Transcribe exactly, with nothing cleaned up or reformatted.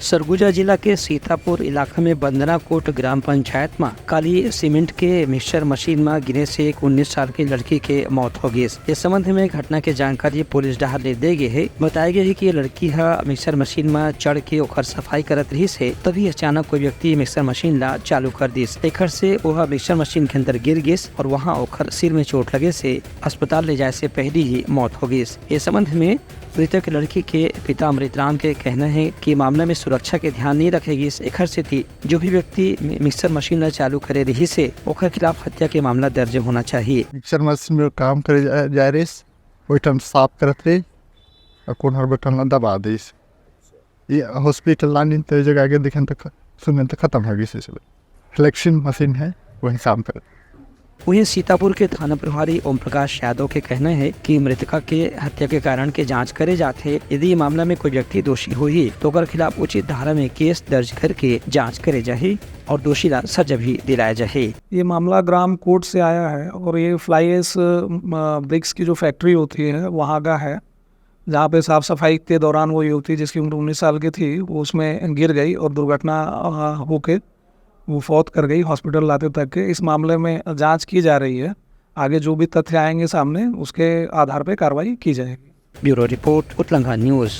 सरगुजा जिला के सीतापुर इलाका में बंदना कोट ग्राम पंचायत म काली सीमेंट के मिक्सचर मशीन म गिरे से एक उन्नीस साल के लड़की के मौत हो गिस। इस संबंध में घटना के जानकारी पुलिस डहार ले दे गे हे। बताया गया है कि ये लड़की ह मिक्सचर मशीन म चढ़ के ओखर सफाई करत रहिस हे, तभी अचानक कोई व्यक्ति मिक्सचर मशीन ला चालू कर दिस। एखर से ओह मिक्सचर मशीन के अंदर गिर गिस और वहां ओखर सिर में चोट लगे से अस्पताल ले जाए से पहली ही मौत हो गिस। ये संबंध में मृतक लड़की के पिता अमृत राम के कहना है कि मामला में सुरक्षा के ध्यान नहीं रखे गिस, एखर सेती जो भी व्यक्ति मि-, मिक्सर मशीन ला चालू करे रहिस हे, ओखर खिलाफ हत्या के मामला दर्ज होना चाहिए। मिक्सर मशीन में काम करे जा, जा रहिस, ओहि टाइम साफ करत रहिस, और कोन हर बटन ला दबा दिस। ये हॉस्पिटल लानिन तो जगह आगे देखेन तो ख-, सुनेन तो खत्म हो गई। फ्लेक्सिंग मशीन है, वही काम करत। वहीं सीतापुर के थाना प्रभारी ओम प्रकाश यादव के कहना है कि मृतका के हत्या के कारण के जांच करे जाथे। यदि ये मामला में कोई व्यक्ति दोषी होही, तो ओकर खिलाफ उचित धारा में केस दर्ज करके जांच करे जाही और दोषी ला सजा भी दिलाया जाही। ये मामला ग्राम कोट से आया है और ये फ्लाई एश, अ, ब्रिक्स की जो फैक्ट्री होती है, वहाँ का है, जहाँ पे साफ सफाई के दौरान वो युवती, जिसकी उम्र उन्नीस साल की थी, वो उसमें गिर गई और दुर्घटना, अ, होके वो फौत कर गई हॉस्पिटल लाते तक के। इस मामले में जांच की जा रही है, आगे जो भी तथ्य आएंगे सामने, उसके आधार पे कार्रवाई की जाएगी। Bureau report, Utlangha news.